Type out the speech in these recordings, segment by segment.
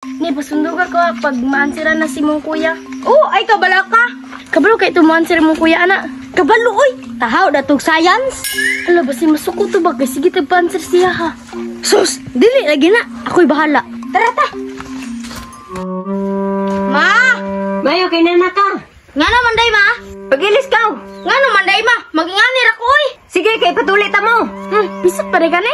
Ni, pasundo ka ko ha, pag maansira na si mong kuya. Oh, ay kabala ka. Kabalo kay ito maansira mong kuya, ana. Kabalo oy. Tahaw datog science. Hala, basi masuko to ba? Kay sige tagpa-answer siya ha. Sus, dili lagi na. Ako'y bahala. Tara ta. Ma! Mayo kay nana ka. Nga naman day, ma? Pagilis ka. Nga naman day, ma? Magingani ra ko oy. Sige kay patuli ta mo. Pisot pa rin gani.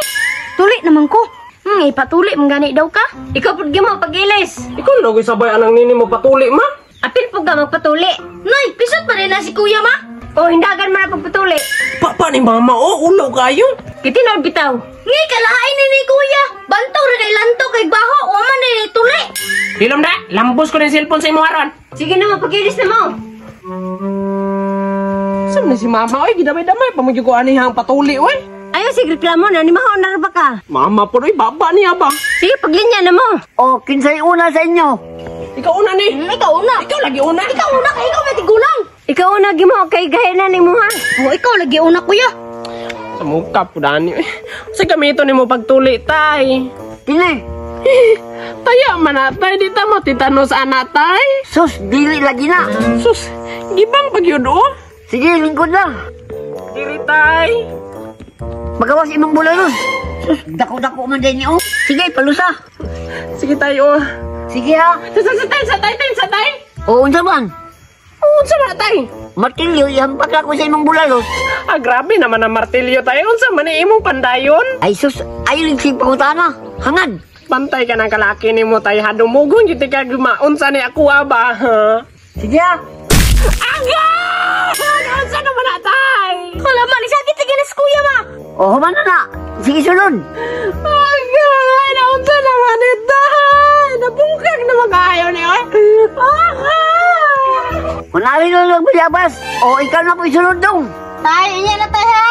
Tuli naman ko. Ipatuli, manggani daw ka. Ikaw pud mo pagilis. Ikaw na sabay anang nini mo patuli ma. Apil pud ka magpatuli. Nay, pisot pa rin na si kuya, ma. O hindagan man na pagpatuli. Papa ni mama oh, ulo kayo. Kitinood bitaw. Ngay kalahain ni kuya. Bantog ra kay lanto kay baho, wa man ni tuli. Hilom da, lambos ko ng cellphone sa imo aron. Sige na mo pagilis na mo. Saan na si mama oy, gidamay-damay pa mo gyud ko ani hang patuli oy. Ayo sige reklamo na ni mahaw na ra ba ka? Mama po oy, baba niya ba? Sige paglinya na mo. O, kinsay una sa inyo? Ikaw una ni. Ikaw una. Ikaw lagi una. Ikaw una kay ikaw may tigulang. Ikaw una gimo kay gahi na nimo ha. Oh, ikaw lagi una, kuya. Sa muka po dani. Sa gamito nimo pagtuli tay. Kini, Taya man na, tay, di ta mo titanos ana tay. Sus, dili lagi na. Sus, gibang pagyud oh. Sige, lingkod na. Diri tay. Magawas imong bulalos. Sus, dako-dako man din niyo. Sige, palusa. Sige tayo. Oh. Sige ha. Sa tay, sa tay, tay, sa tay. O, unsa man? Unsa man na, tay? Martilyo, ihampak ako sa imong bulalos. Ah, grabe naman ang martilyo tayo. Unsa man ni imong pandayon? Ay sus, ayo lang sig pangutana. Hangad. Bantay ka ng kalaki nimo tay hadumugon gyud ka unsa ni ako ba ha? Sige ha. Aga! Unsa naman na tay? Wala man, sakit lagi na si kuya, ma. O, human na na. Sige, sulod. Aga! Naunsa naman ni tay? Nabungkag naman kaayo ni oy. Aga! Kunari na lang bayabas. O, ikaw na po isulod dong. Tay, inya na tay ha.